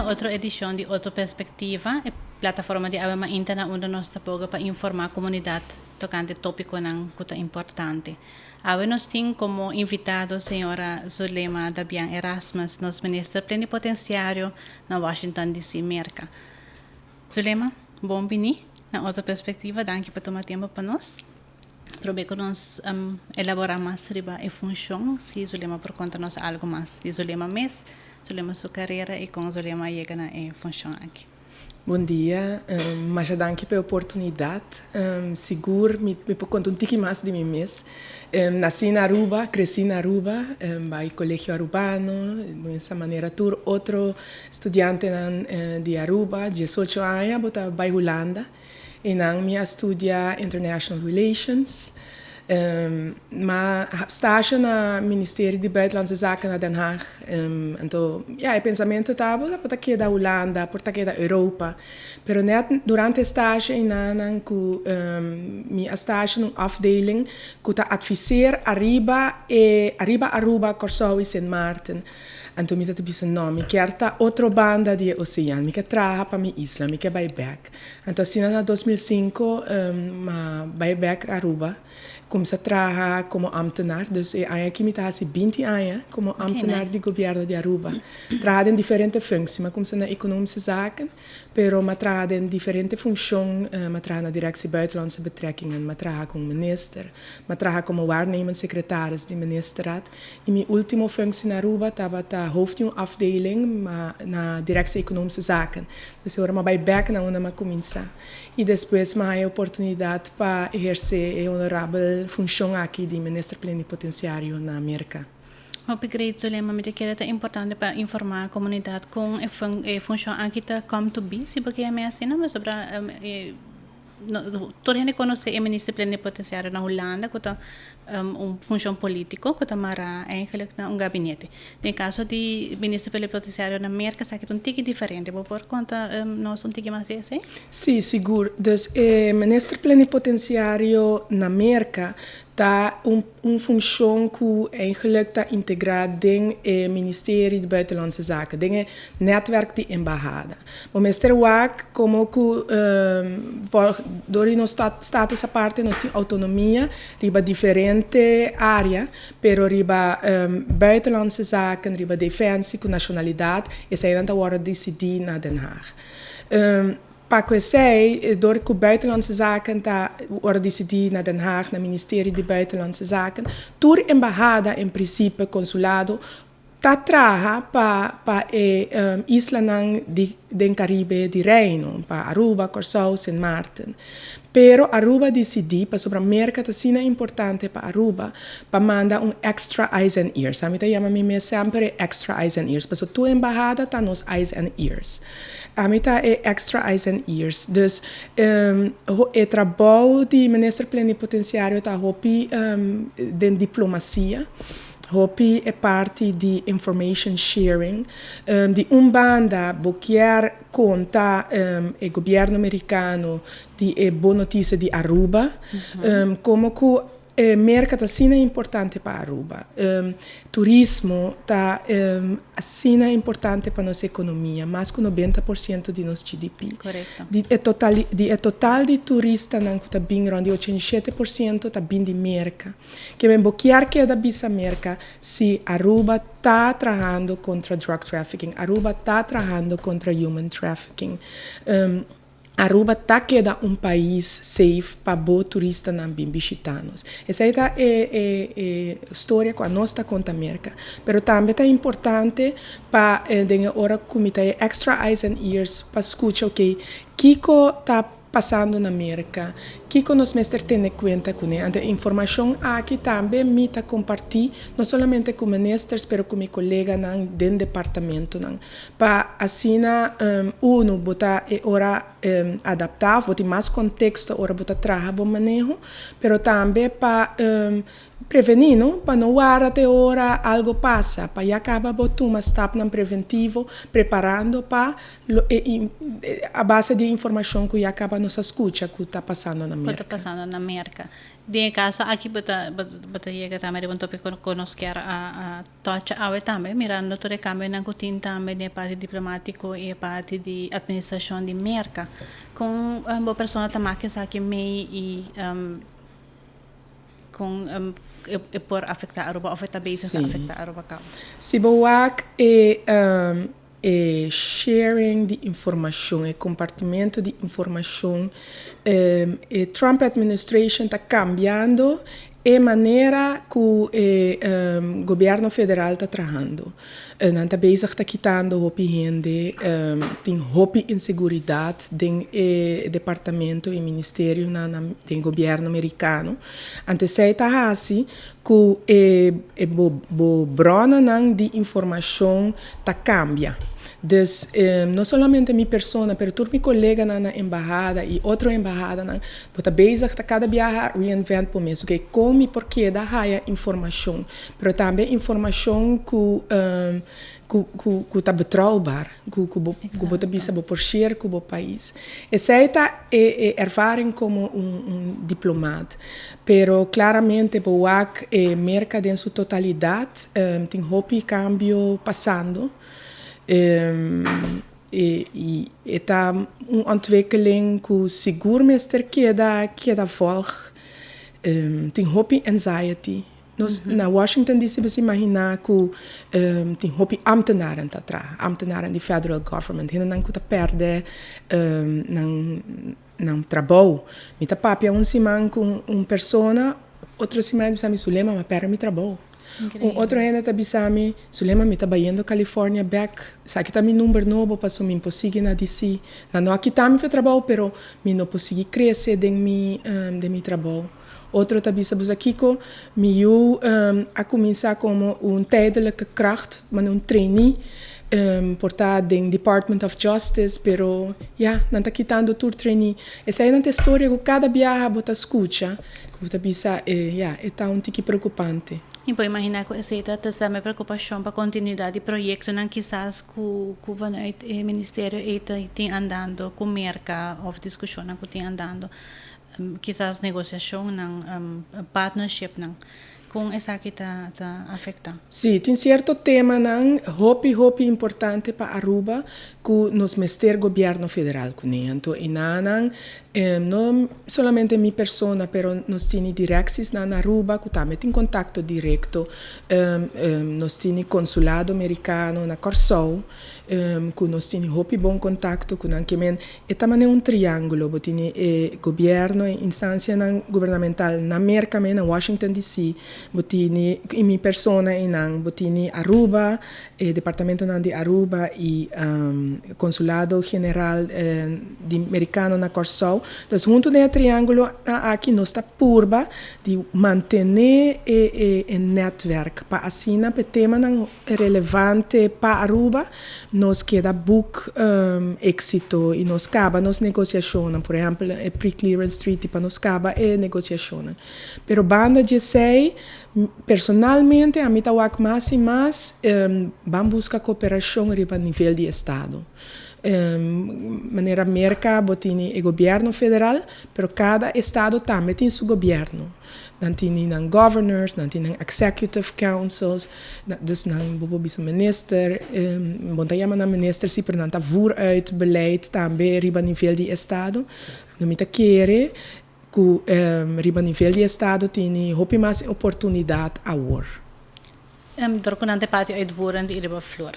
otro edicion di Otro Perspectiva, e plataforma di Awe Mainta na unda nos ta boga pa informa comunidad tocante topiconan cu ta importante. Awe nos tin como invitado señora Zulema Dabian Erasmus, nos minister plenipotenciario na Washington DC, Merca. Zulema, bon bini na Otro Perspectiva, danki pa tuma tempo pa nos. Probe cu nos elabora mas riba e funcion, si Zulema por conta nos algo mas di Zulema mes, Zulema su carera y con Zulema a yega na e funcion aki. Bon dia, masha danki pa e oportunidad. Sigur mi por conta un tiki mas di mi mes. Naci na Aruba, creci na Aruba, bay Colegio Arubano, di esa manera tur otro studiantenan di Aruba, 18 aña bo ta bay Hulanda. Einan mi a studia International Relations. M'a stage na Ministerio di Buitenlandse Zaken na Den Haag. Anto, ya, e pensamentu tabata por ta keda Hulanda, por ta keda Europa. Pero net durante e stage einanan ku mi a stage na un afdeling ku ta adviseer ariba e ariba Aruba, Kòrsou i Sint Maarten. Anto mi ta ta bisa, no, mi kier ta otro banda di e osean, mi ke traha pa mi isla, mi ke bai bèk. Anto asina na 2005 m'a bai bèk Aruba, kumsa traha komo ambtenaar. Dus e aña aki mi ta hasi 20 aña komo ambtenaar di gobièrnu di Aruba. Traha den diferente functie, m'a kumsa na Economische Zaken, pero m'a traha den diferente funcion, m'a traha na Directie Buitenlandse Betrekkingen, m'a traha ku un minister, m'a traha komo waarnemend secretaris di ministerraad. I mi ultimo functie na Aruba tabata hoofd di un afdeling ma na Directie Economische Zaken. Dus e ora m'a bai bek na unda m'a cuminsa. I despues m'a haya oportunidad pa eherce e honorabel funcion aki di Minister Plenipotenciario na Merca. Hopi great, Zulema. Mi ta kere ta importante pa informa comunidad con e funcion aki ta come to be, si bo ke yam'e asina, pasobra tur hende conoce e Minister Plenipotenciario na Hulanda cu ta un funcion politico cu ta mara eigenlijk na un gabinete. Den caso di Minister Plenipotenciario na Merca esaki ta un tiki diferente. Bo por conta nos un tiki mas di esey? Si, sigur. Dus e Minister Plenipotenciario na Merca ta un un funcion cu eigenlijk ta integra den e Ministerie di Buitenlandse Zaken, den e netwerk di embahada. Bo mester wak como cu dor di nos status aparte nos tin autonomia riba diferente area, pero riba Buitenlandse Zaken, riba Defensie cu nacionalidad, eseinan ta wordo dicidi na Den Haag. Pa cu esey, dor cu Buitenlandse Zaken ta wordo dicidi na Den Haag, na Ministerio di Buitenlandse Zaken, tur embahada en principe, consulado, ta traha pa pa e islanan di den Caribe di Reino, pa Aruba, Kòrsou, Sint Maarten. Pero Aruba disidí, pasobra Merka ta asina importante pa Aruba, pa manda un extra eyes and ears. Ami ta yama mi mes semper e extra eyes and ears, pasobra tur embahada ta nos eyes and ears. Ami ta e extra eyes and ears. Dus e trabou di Minister Plenipotenciario ta hopi den diplomacia. Hopi e parti di information sharing. Di un banda bo kier konta e gobierno merikano di e bon notisia di Aruba, komo ku Merka ta asina importante pa Aruba. Turismo ta asina importante pa nos ekonomia, mas ku 90% di nos GDP. Di e total di e total di turistanan ku ta bin rònt di 87% ta bin di Merka. Ke men bo kier keda bisa Merka si Aruba ta trahando kontra drug trafficking, Aruba ta trahando kontra human trafficking. Aruba ta keda un pais safe pa bo turistanan bin bishita nos. Esei ta e e e storia ku anos ta konta Merka. Pero tambe ta importante pa den e ora ku mi ta e extra eyes and ears pa skucha oke kiko ta pasando na Merka, kiko nos mester tene kuenta kuné? Anto e informashon aki tambe mi ta kompartí no solamente ku ministers pero ku mi koleganan den departamentonan pa asina unu bo ta e ora adaptá of bo tin mas konteksto ora bo ta traha bo maneho pero tambe pa Prevení, no? Pa no warda te ora algo pasa, pa ya kaba bo tuma stapnan preventivo, preparando pa lo e a base di e informashon ku ya kaba nos a skucha ku ta pasando na Ku ta Merka. pasando na Merka. Den caso aki bo ta yega tambe un topico cu nos kier a toca awe tambe, mirando tur e cambionan cu tin tambe den parti diplomatico y parti di administracion di Merca. Con un persona ta maak esaki mee y con e por afecta Aruba of ta bezig afecta Aruba caba? Si bo wak e sharing di informacion, e compartimento di informacion, e Trump administration ta cambiando e manera cu e gobierno federal ta trahando. Nan ta bezig ta kitando hopi hende, tin hopi inseguridad den e departamento y ministerio den gobierno americano. Anto esey ta haci cu e bo bronnan di informacion ta cambia. Dus no solamente mi persona, pero tur mi coleganan na embahada y otro embahadanan, bo ta bezig ta cada biaha reinvent bo mes. Okay, con mi por keda haya informacion, pero tambe informacion cu ta betrouwbaar, cu bo ta bisa bo por share cu bo pais. Esey ta e ervaring como un diplomaat. Pero claramente bo wak e Merca den su totalidad tin hopi cambio pasando. E ta un ontwikkeling cu sigur mester keda volg. Tin hopi anxiety. Nos na Washington DC, bo imagina cu tin hopi ambtenaren ta traha, ambtenaren di federal government, hendenan cu ta perde nan trabou. Mi ta papia un siman cu un persona, otro siman bisa mi: "Sulema, m'a perde mi trabou." Un otro hende ta bisa mi: "Sulema, mi ta bayendo California back. Esaki ta mi number nobo paso mi por sigui na DC. Nan no a kita mi trabou, pero mi no por sigui crece den mi trabou." Otro ta bisa: "Bo kiko, mi yiu a cuminsa como un tijdelijke kracht, maar un trainee, por ta den Department of Justice, pero ja, nan ta kitando tur trainee." Esey ta historia cu cada biaha bo ta scucha, cu bo ta bisa, ja, ta un tiki preocupante. Y por imagina cu esey ta tambe preocupacion pa continuidad di proyectonan kisas cu vanuit e ministerio tin andando cu Merca of discusion cu tin andando, kisas negociacionnan, partnershipnan, con esaki ta afecta. Si, tin cierto temanan hopi hopi importante pa Aruba cu nos mester gobierno federal cune. Anto eynan no solamente mi persona, pero nos tin directies na Aruba cu tambe tin contacto directo. Nos tin consulado americano na Corsou, cu nos tin hopi bon contacto cu nan. Kiermen e ta un triangulo, bo tin e gobierno, instancianan gubernamental na Merca, na Washington DC, bo tin e mi persona eynan, bo tin Aruba, e departamento nan di Aruba y consulado general di americano na Corsou. Dus hunto den e triangulo aki nos ta purba di mantene e netwerk pa asina pa temanan relevante pa Aruba nos keda boek exito y nos caba nos negociacion, por ehempel, e pre-clearance treaty, pa nos caba e negociacion. Pero banda di esey, personalmente, ami ta wak mas y mas ban busca cooperacion riba nivel di estado. Manera Merca, bo tin e gobierno federal, pero cada estado tambe tin su gobierno. Nan tin nan governors, nan tin executive councils, dus nan bo bisa minister, bon, ta yama nan minister si, pero nan ta voer uit beleid tambe riba nivel di estado. No, mi ta kere cu riba nivel di estado tin hopi mas oportunidad awor. Door cu nan ta parti uitvoerend riba vloer.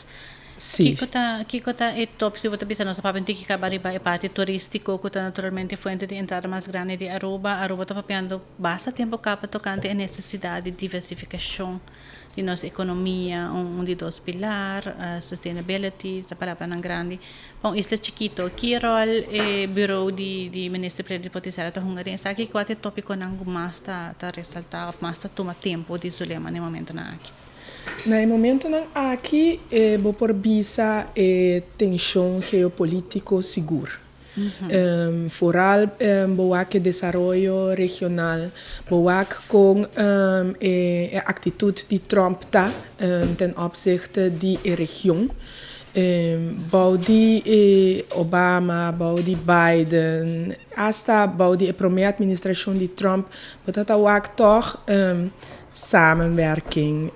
Si. Kiko ta e top si bo ta bisa nos papia tiki caba riba e parti turistico, cu ta naturalmente fuente di entrada mas grandi di Aruba? Aruba ta papiando basta tempo caba tocante e necesidad di diversificacion di nos economia, un di dos pilar, sustainability, ta palabranan grandi. Pa un isla chikito, ki rol e bureau di minister plenipotenciario ta hunga den esaki? Cua ta e topiconan mas ta resalta of mas ta tuma tempo di Zulema na momentonan aki? Na momentonan aki, bo por bisa e tension geopolitico sigur. Vooral bo wak desaroyo regional, bo wak cu e actitud di Trump ta ten opzichte di e region. Bou di Obama, bou di Biden, hasta bou di e prome administracion di Trump, bo ta wak toch samenwerking.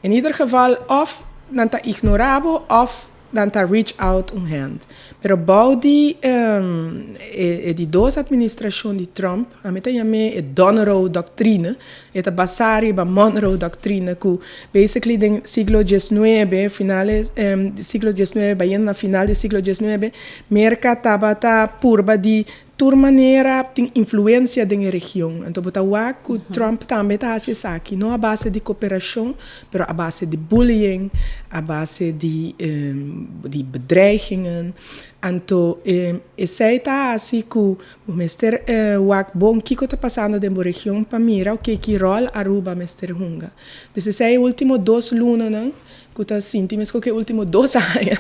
In ieder geval, of nan ta ignora bo of nan ta reach out un hand. Pero bou di e di dos administracion di Trump, ami ta yam'e e Donroe Doctrine, e ta basa riba Monroe Doctrine, cu basically den siglo 19, finales di siglo 19, bayendo na final di siglo 19, Merca tabata purba di tur manera tin influencia den e region. Anto bo ta wak cu Trump tambe ta haci esaki, no a base di cooperacion, pero a base di bullying, a base di bedreigingen. Anto esey ta haci cu bo mester wak bon kico ta pasando den bo region pa mira, ok, ki rol Aruba mester hunga. Dus esey ultimo 2 lunanan, cu ta sinti mescos cu ultimo 2 aña,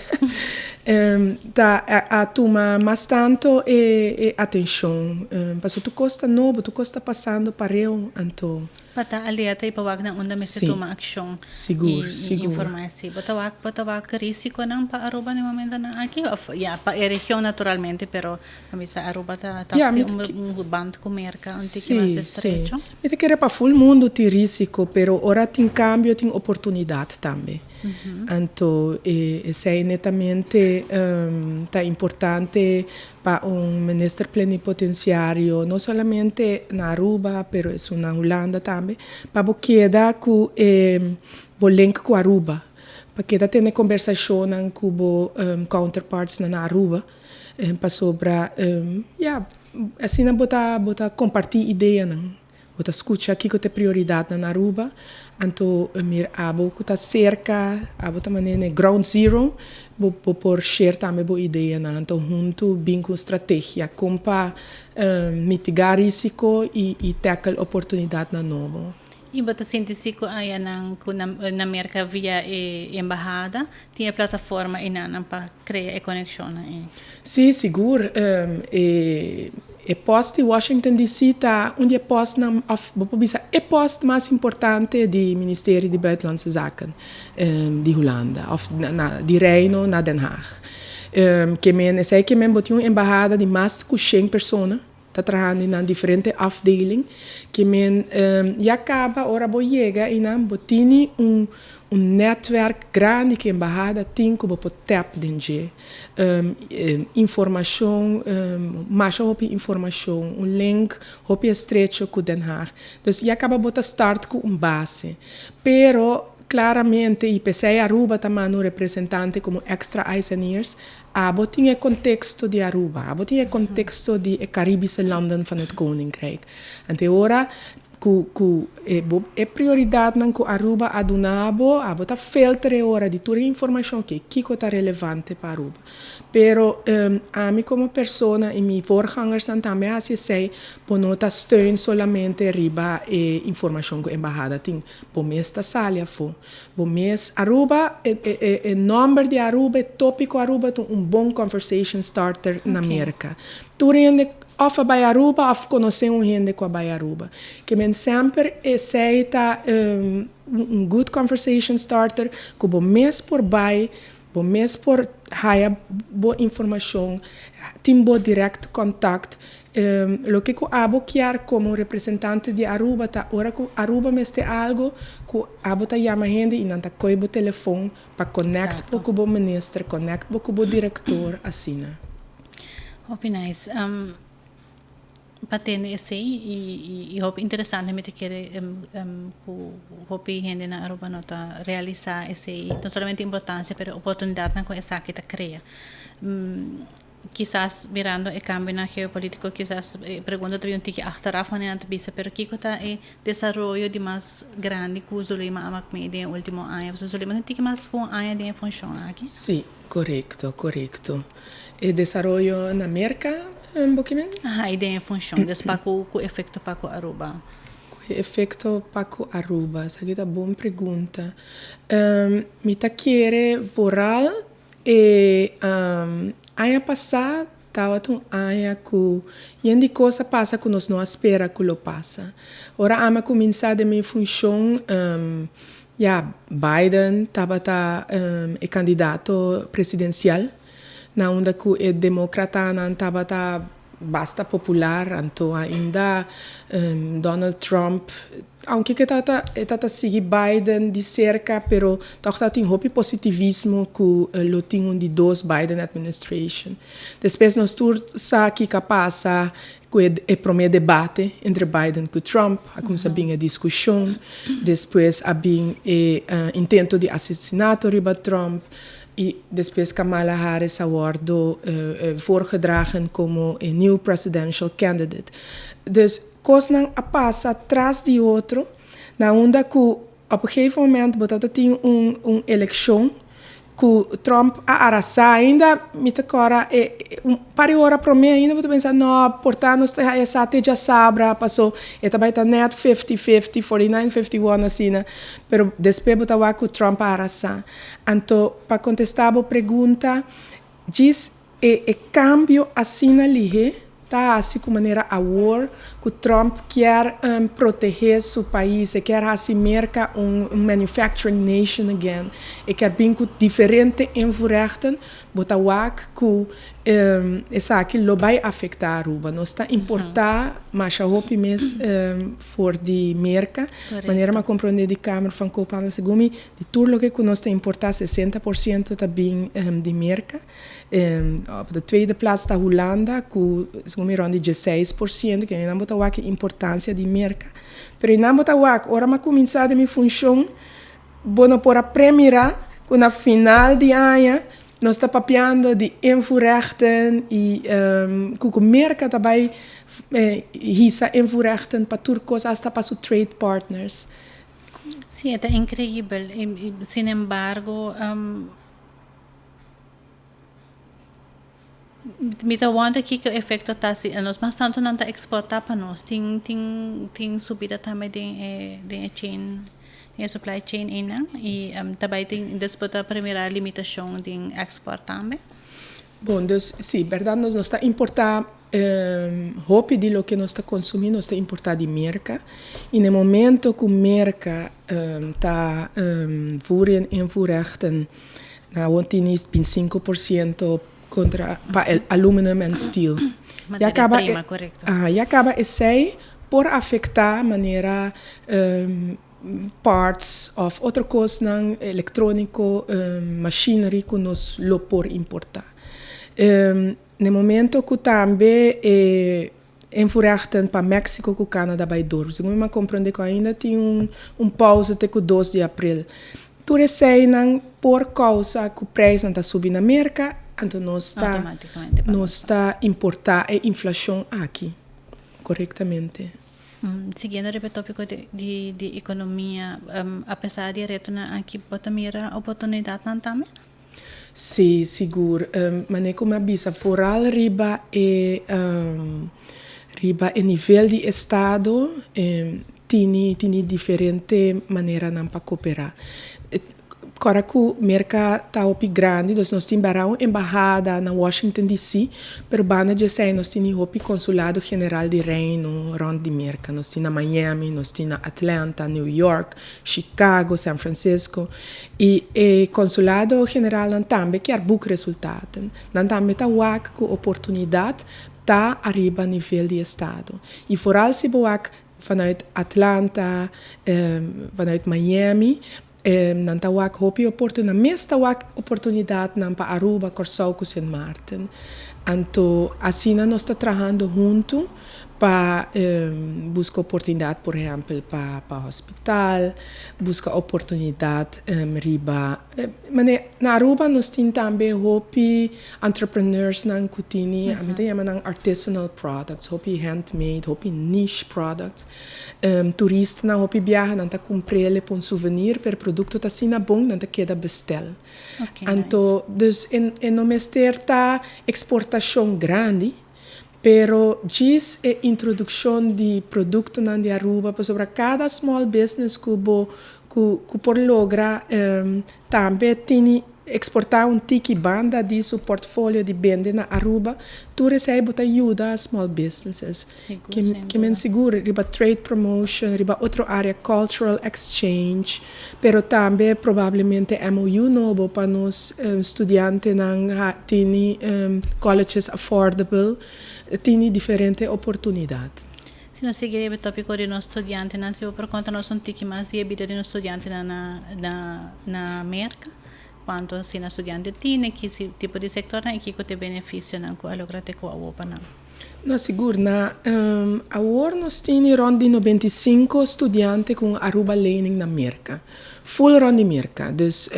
ta a tuma mas tanto e atencion. Paso tur cos ta nobo, tur cos ta pasando pareu, anto. Pa ta alerta y pa wak na unda mester tuma accion. Sigur, y sigur. Informatie. Bo ta wak risiconan pa Aruba na momentonan aki? Of ja, pa e region naturalmente, pero pa bisa Aruba ta un band cu Merca un tiki mas estrecho. Si. Mi ta kere pa full mundo tin risico, pero ora tin cambio, tin oportunidad tambe. Anto, esey netamente ta importante pa un minister plenipotenciario, no solamente na Aruba, pero e na Hulanda tambe, pa bo keda cu bo link cu Aruba, pa keda tene conversacion cu bo counterparts na Aruba, pasobra ja, asina bo ta comparti ideanan. Bo ta scucha kico ta prioridad na Aruba, anto mir abo cu ta cerca, abo ta manera ground zero, bo por share tambe bo ideanan, anto hunto bin cu strategia con pa mitiga risico y tackle oportunidadnan nobo. Y bo ta sinti si cu aya nan cu na Merca via e embahada tin e plataforma eynan pa crea e conexion ey? Si, sigur. E post di Washington DC ta un di e post nan, of bo por bisa e post mas importante di Ministerio di Buitenlandse Zaken di Hulanda of di Reino na Den Haag. Ke men, esey ke men bo tin un embahada di mas cu 100 persona ta trahando na diferente afdeling, ke men ya caba ora bo yega eynan bo tin un netwerk grandi cu embahada tin cu bo por tap den dje. Informacion, mas hopi informacion, un link hopi estrecho cu Den Haag. Dus ya caba bo ta start cu un base. Pero claramente, y p'esey Aruba ta manda un representante como extra eyes and ears, abo tin e contexto di Aruba, abo tin e contexto di e Caribische landen van het Koninkrijk. Anto ora cu e prioridadnan cu Aruba a duna bo, abo ta filter e ora di tur informacion cu kico ta relevante pa Aruba. Pero ami como persona y mi voorgangers dan tambe haci esey, bo no ta steun solamente riba e informacion cu embahada tin. Bo mes ta sali afo. Bo mes Aruba, e nomber di Aruba, e topico Aruba ta un bon conversation starter na Merca. Tur hende of a bay Aruba of conoce un hende cu a bay Aruba. Ke men semper esey ta un good conversation starter cu bo mes por bay, bo mes por haya bo informacion, tin bo direct contact. Loke cu abo kier como representante di Aruba ta ora cu Aruba mester algo, cu abo ta yama hende y nan ta coy bo telefon pa connect bo cu bo minister, connect bo cu bo director, asina. Hopi nice. Pa tende esey y hopi interesante, mi ta kere cu hopi hende na Aruba no ta realisa esey, no solamente importancia pero oportunidadnan cu esaki ta crea. Kisas mirando e cambionan geopolitico, kisas e pregunta ta un tiki achteraf manera nan ta bisa, pero kico ta e desaroyo di mas grandi cu Zulema a maak mee den e ultimo aña? Pasobra Zulema tin tiki mas cu un aña den e funcion aki. Si, corecto. E desaroyo na Merca, bo ke men? Aha, y den e funcion, dus pa cu efecto pa cu Aruba. Cu efecto pa cu Aruba? Esaki ta bon pregunta. Mi ta kere vooral e aña pasa tabata un aña cu yen di cos a pasa cu nos no a spera cu lo pasa. Ora ami a cuminsa den mi funcion, ya Biden tabata e kandidato presidensial na unda ku e demokratanan tabata basta popular, anto ainda Donald Trump, aunke ku e tabata e tabata sigui Biden di serka, pero tòg tabatin hopi positivismo ku lo tin un di dos Biden administration. Despues nos tur sa kiko a pasa ku e promé debate entre Biden ku Trump, a kuminsá bin e diskushon, despues a bin e intento di asesinato riba Trump i despues Kamala Harris a wòrdu voorgedragen komo e new presidential candidate. Dus kosnan a pasa tras di otro na unda ku Op un gegeven moment bo ta tin un elekshon ku Trump a arasá. Ainda mi ta kòrda e un par di ora promé ainda bo ta pensa no por ta nos ta haya sa te djasabra paso e ta bai ta nèt fifty fifty, 49 51 asina. Pero despues bo ta wak ku Trump a arasá. Anto pa kontestá bo pregunta djis E kambio asina lihé ta hasi ku manera awor ku Trump kier protehé su pais, e kier hasi Merka un manufacturing nation again, e kier bin ku diferente invoerrechten, bo ta wak ku esaki lo bai afektá Aruba. Nos ta importá masha hopi mes for di Merka, manera mi a komprondé di Kamer van Koophandel segun mi di tur loke ku nos ta importá 60% ta bin di Merka. Op de tweede plaats ta Hulanda ku segun mi rond di 16%, ke nan bo ta wak e importansia di Merka. Pero nan bo ta wak ora mi a kuminsá den mi funshon bo no por a premira ku na final di aña nos ta papiando di invoerrechten i ku ku Merka ta bai hisa invoerrechten pa tur kos asta pa su trade partners. Sí, e ta inkreibel. Sin embargo, Mi ta wonder kiko efecto ta si nos mas tanto nan ta exporta pa nos tin tin tin subida tambe den e den e chain den e supply chain einan y ta bay tin despues ta primera limitacion den export tambe. Bon dus si berdad nos nos ta importa hopi di loke nos ta consumi nos ta importa di Merca y na e momento cu Merca ta voer en invoerrechten Na awor tini 25% kontra pa e aluminum en steel. Ya kaba prima, korekto. Aha, ya kaba esei por afektá manera parts òf otro kosnan elektróniko, machinery ku nos lo por importá. Na e momento ku tambe e invoerrechten pa Mexico ku Canada bai dor. Segun mi a komprondé ku ainda tin un pauze te ku 2 di april. Tur eseinan por kousa ku preisnan ta subi na Merka, anto nos ta nos ta importá e inflashon aki korektamente. Siguiendo riba e tópiko di di ekonomia, apesar di e retonan aki bo ta mira oportunidatnan tambe? Sí, sigur. Manera ku mi a bisa, foral riba e riba e nivel di estado tini tini diferente maneranan pa koperá. Kòrda ku Merka ta hopi grandi, dus nos tin bara un embahada na Washington DC, pero banda di esei nos tini hopi konsulado general di Reino rònt di Merka. Nos tin na Miami, nos tin na Atlanta, New York, Chicago, San Francisco. I e konsulado generalnan tambe kier buk resultaten. Nan tambe ta wak ku oportunidat ta ariba nivel di estado. I foral si bo wak vanuit Atlanta, vanuit Miami, nan ta wak hopi oportu, nan mes ta wak oportunidatnan pa Aruba, Kòrsou ku Sint Maarten. Anto asina nos ta trahando huntu pa buska oportunidat por ehèmpel pa pa hospital, buska oportunidat riba manera na Aruba nos tin tambe hopi entrepreneursnan ku tini ami ta yama nan artisanal products, hopi handmade, hopi niche products. Turistanan hopi biaha nan ta kumpr'el pa un souvenir pero e produkto ta asina bon nan ta keda bestel. Anto dus e no mester ta eksportashon grandi Pero djis e introdukshon di produktonan di Aruba pasobra kada small business ku bo ku ku por logra tambe tini. exporta un tiki banda di su portfolio di bende na Aruba, tur esey bo ta yuda small businesses. Ke men sigur riba trade promotion, riba otro area, cultural exchange, pero tambe probablemente MOU nobo pa nos studiantenan tini colleges affordable, tini diferente oportunidad. Si nos sigui e topico di nos studiantenan, si bo por conta nos un tiki mas di e bida di nos studiantenan na Merca, cuanto asina studiante tin, ki tipo di sectornan y kico ta e beneficionan cu a logra te cu awo pa nan. No, sigur. Na awor nos tin rond di 95 studiante cu Aruba Lening na Merca. Full rond di Merca. Dus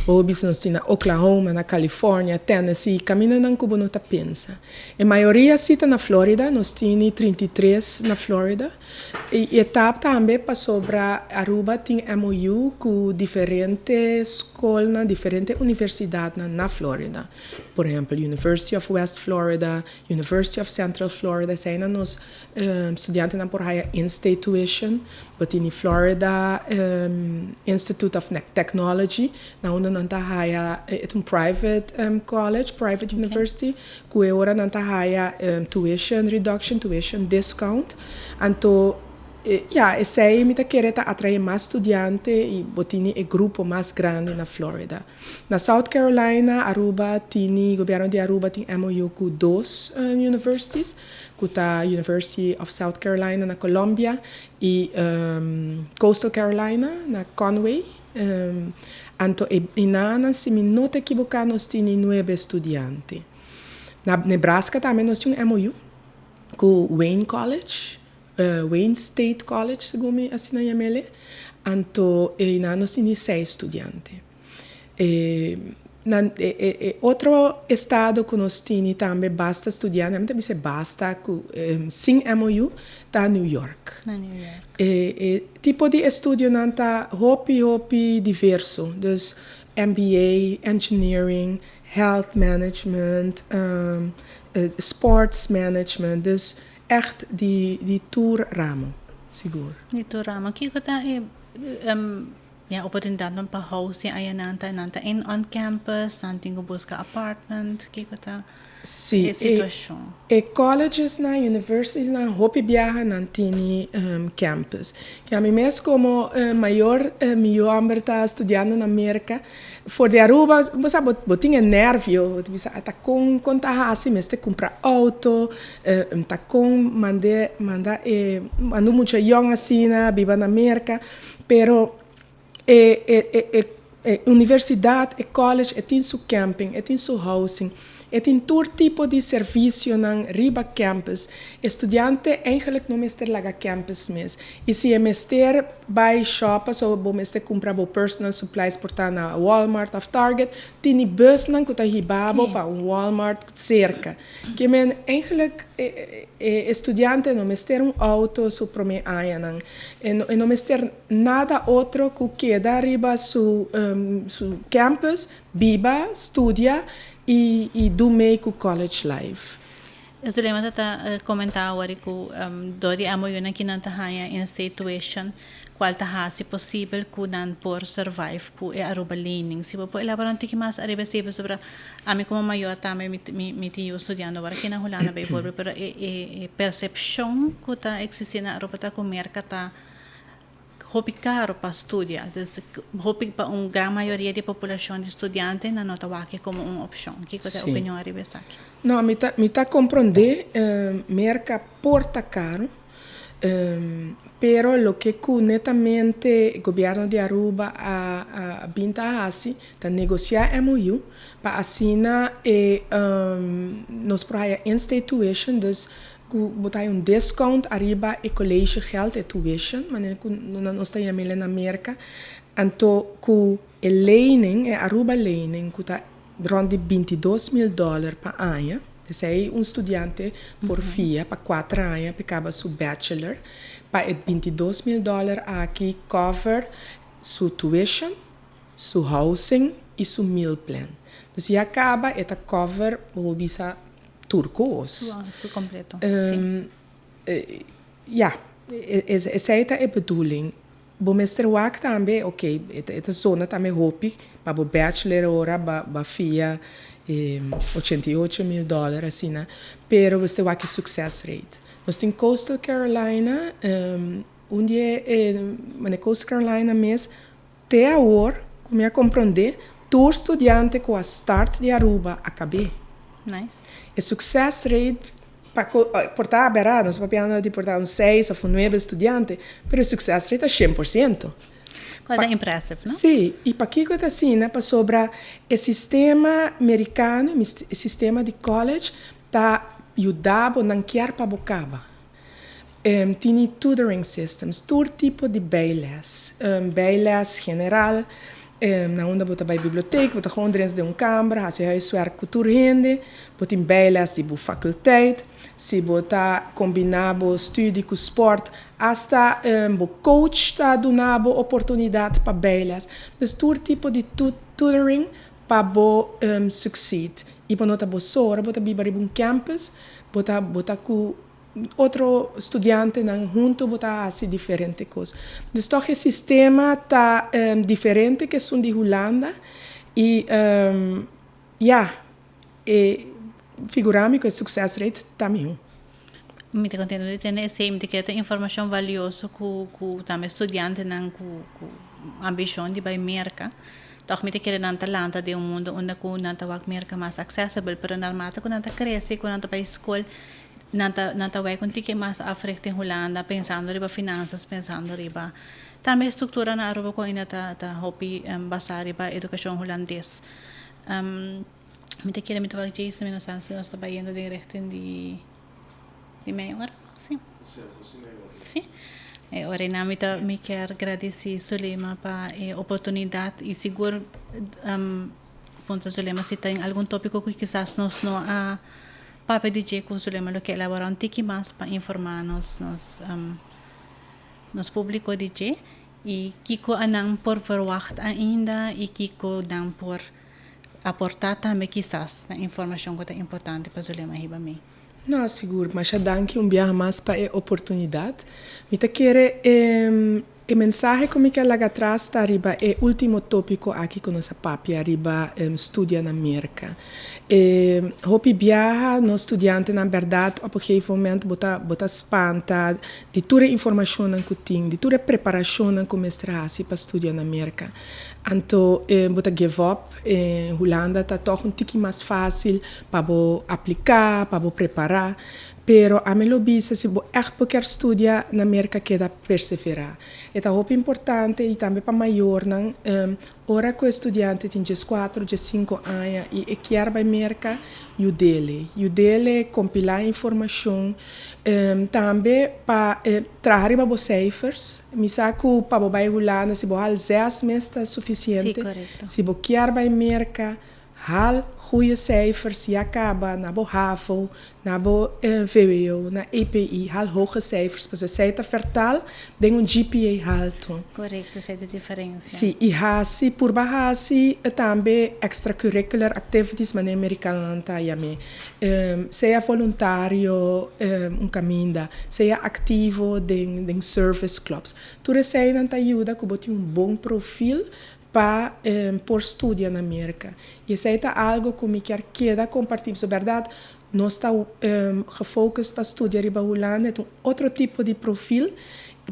nos tin na Oklahoma, na California, Tennessee, caminda cu bo no ta pensa. E mayoria si ta na Florida, nos tin 33 na Florida. Y ta tambe pasobra Aruba tin MOU cu diferente scol, diferente universidad na Florida. Por ehempel, University of West Florida, University of Central Florida, esey nos studiantenan por haya in-state tuition, but in Florida Institute of Technology, na unda nan ta haya, e un private college, private university, cu ora nan ta haya tuition reduction, tuition discount. Anto, ja, esey mi ta kere ta atrae mas studiante y bo tin e grupo mas grandi na Florida. Na South Carolina, Aruba tin, gobierno di Aruba tin MOU cu dos universities, cu ta University of South Carolina na Columbia y Coastal Carolina na Conway. Anto, eynan, si mi no ta ekivoca, nos tin nuebe studiante. Na Nebraska tambe nos tin un MOU cu Wayne College, Wayne State College, segun mi asina yam'e. Anto, eynan nos tin seis studiante. Na otro estado cu nos tin tambe basta studiante, ami tambe basta cu sin MOU, ta New York. Na New York. E tipo di estudionan ta hopi hopi diverso. Dus MBA, engineering, health management, sports management. Dus echt di tur ramo, sigur. Di tur ramo. Kico ta ja, oportunidad pa housing aya nan ta in on campus, nan tin cu busca apartment, kico ta Si, e situacion? E colleges na universities na hopi biaha nan tini campus. Cu ami mes como mayor, mi homber ta studiando na America. For di Aruba, bo sabi, bo tin nervio, bo bisa, ta con ta hasi, mester cumpra auto, ta con manda mucha young asina, biba na America, pero e universidad, e college, e tin su camping, e tin su housing, e tin tur tipo di servicionan riba campus. Studiante eigenlijk no mester laga campus mes. Y si e mester bay shop, so bo mester cumpra bo personal supplies por ta na Walmart of Target, tin busnan cu ta hibabo pa un Walmart cerca. Ke men eigenlijk studiante no mester un auto su prome añanan. E no mester nada otro cu keda riba su campus, biba, studia y do mee cu college life. Zulema ta comenta awor cu dor di MOU cu nan ta haya in-state tuition, cual ta hasi posibel cu nan por survive cu e Aruba Lening. Si bo por elabora un tiki mas ariba esey sobre ami como mayor tambe mi tin studiando awor aki na Hulanda bijvoorbeeld, pero e percepcion cu ta existi na Aruba ta cu Merca ta hopi caro pa studia. Dus hopi pa un gran mayoria di poblacion di studiante nan no ta wak como un opcion. Kico ta opinion ariba esaki? No, mi ta comprende, Merca por ta caro, pero loke cu netamente gobierno di Aruba a bin ta hasi, ta negocia MOU, pa asina nos por haya in-state tuition, dus cu bo ta un discount ariba e collegegeld, e tuition, manera cu nos ta yam'e na Merca, anto cu e lening, e Aruba Lening, cu ta rond di 22 mil dollar pa aña. Esey un studiante por fia pa 4 aña pa caba su bachelor. Pa e 22 mil dollar aki cover su tuition, su housing y su meal plan. Dus ya caba e ta cover bo bisa tur cos. Wow, completo. Ja, esey ta e bedoeling. Bo mester wak tambe, ok, e ta zona tambe hopi pa bo bachelor ora ba fia 88.000 dollar asina, pero bo mester wak e success rate. Nos tin Coastal Carolina, un di e, mane Coastal Carolina mes, te awor, ku mi a komprondé, tur studiante ku a start di Aruba a kab'é. Nice. E success rate pa por ta bèrdat, nos ta papiando di por ta un seis òf un nuebe studiante, pero e success rate ta 100%. Kual ta impressive, no? Sí, i pakiko ta asina? Pasobra e sistema merikano, e sistema di college ta yuda bo, nan kier pa bo kaba. Tini tutoring systems, tur tipo di bijles, bijles general, na unda bo ta bai biblioteek, bo ta gewoon drenta den un kamber, hasi huiswerk ku tur hende, bo tin bijles di bo faculteit, si bo ta kombiná bo studie ku sport, hasta bo coach ta duna bo oportunidat pa bijles. Dus tur tipo di tutoring pa bo succeed. I bo no ta bo so, ora bo ta biba riba un campus, bo ta ku otro studiantenan, hunto bo ta hasi diferente kos. Dus toch e sistema ta diferente ku esun di Hulanda i ja, e figurá mi ku e success rate ta mihó. Mi ta kontentu di tende esei, mi ta kere ta informashon valioso ku tambe studiantenan ku ambishon di bai Merka. Toch mi ta kere nan ta lanta den un mundu unda ku nan ta wak Merka mas accessible, pero naarmate ku nan ta krese, ku nan ta bai skol, nan ta wak un tiki mas africht in Hulanda, pensando riba finanzas, pensando riba tambe struktura na Aruba ku ainda ta hopi basá riba edukashon hulandes. Mi ta kere mi ta wak Jason, mi no sa si nos ta bayendo den richting di mei ora, si. Si. E ora einan mi kier gradisí Zulema pa e oportunidat i sigur puntra Zulema si tin algun tópiko ku kisas nos no a papia di dje ku Zulema lo ke elaborá un tiki mas pa informá nos públiko di dje i kiko nan por verwagt ainda i kiko nan por aportá tambe kisas na informashon ku ta importante pa Zulema hiba mee. No, sigur. Masha danki un biaha mas pa e oportunidat. Mi ta kere e mensahe ku mi ke laga atras ta riba e último tópiko aki ku nos a papia riba studia na Merka. Hopi biaha nos studiantenan, bèrdat, op een gegeven moment bo ta spanta di tur e informashonnan ku tin, di tur e preparashonnan ku mester hasi pa studia na Merka. Anto bo ta give up. Hulanda ta toch un tiki mas fásil pa bo apliká, pa bo prepará. Pero ami lo bisa, si bo echt bo kier studia na Merka, keda perseverá. E ta hopi importante i tambe pa mayornan, ora ku e studiante tin 14, 15 aña i e kier bai Merka, yud'é. Yud'é kompilá informashon. Tambe pa traha riba bo cijfers. Mi sa ku pa bo bai Hulanda, si bo haal 6 mes ta sufisiente. Si, korekto. Si bo kier bai Merka, haal goede cijfers, ya kaba na bo HAVO, na bo VWO, na EPI, haal hoge cijfers, pasobra esei ta vertaal den un GPA haltu. Korekto, esei ta diferensia. Si, i hasi, purba hasi tambe extracurricular activities, manera amerikanonan ta yam'é. Sea voluntario un kaminda, sea aktivo den service clubs. Tur eseinan ta yuda ku bo tin un bon profil pa por studia na Merka. I esei ta algu ku mi kier keda kompartí. So bèrdat, nos ta gefocust pa studia riba Hulanda, e ta un otro tipo di profil,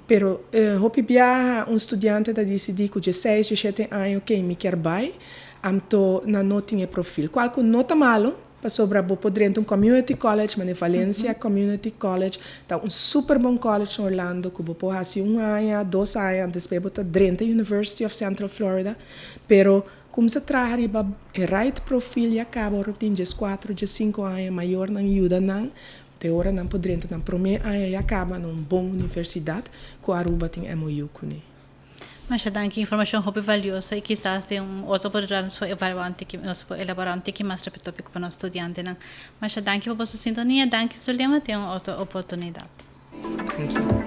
pero hopi biaha un studiante ta disidí ku 16, 17 aña, ok, mi kier bai, anto nan no tin e profil. Kual ku no ta malu, pasobra bo por drenta un community college, manera Valencia Community College, ta un super bon college na Orlando, ku bo por hasi un aña, 2 aña, despues bo ta drenta University of Central Florida, pero kuminsá traha riba e right profil ya kaba ora tin 14, 15 aña, mayornan yuda nan, te ora nan por drenta nan promé aña ya kaba na un bon universidat ku Aruba tin MOU kuné. Masha danki, informashon hopi valioso i kisas den un otro oportunidat nos por evaluá un tiki, nos por elaborá un tiki mas riba e tópiko pa nos studiantenan. Masha danki pa boso sintonia, danki Zulema, te un otro oportunidat. Thank you.